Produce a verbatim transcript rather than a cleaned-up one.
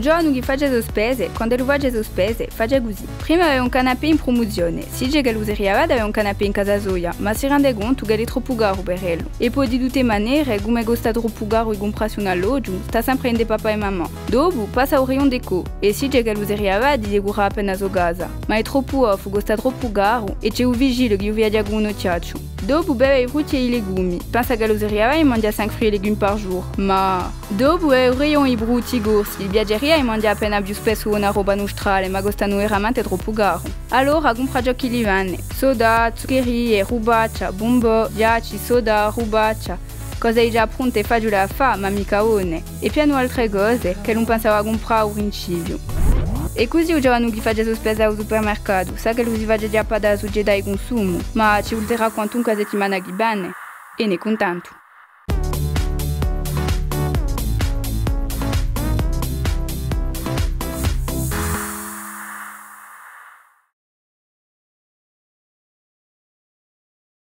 U ghjovanu chì face e so spese, quand'ellu face e so spese, face cusì. Prima avia un canapè in prumuzione, si dice ch'ellu si riavà d'avè un canapè in casa soia, ma si rende contu ch'ellu hè troppu caru per ellu. È po di tutte manere, cum'è costa troppu caru di cumprassi un alloghju, stà sempre ind'è papà è mammà. Dopu, passa à u rayon déco, è si dice ch'ellu si riavà di decurà appena a so casa. Ma hè troppu goffu, costa troppu caru, è ci hè u vigile chì u viaghja cù un ochjacciu. Dopu beve i frutti è i legumi, pensa ch'ellu si riavà di manghjà cinque fruits et légumes par jour, ma Dopu hè u rayon di prudutti corsi, li piaceria di manghjà appena più spessu una roba nustrale, ma costanu veramente troppu caru. Allora cumpra ciò ch'elli vene, soda, zuccherie, rubaccia, bumbò, ghjacci, soda, rubaccia, cose digià pronte è faciule à fà, ma micca bone, è pianu altre cose ch'ellu ùn pensava à cumprà à u principiu. È cusì u ghjovanu chì face e so spese à u supermercatu, sà ch'ellu si face chjappà da a sucetà di cunsumu, ma ci vulterà quantunque a settimana chì vene, è n'hè cuntentu.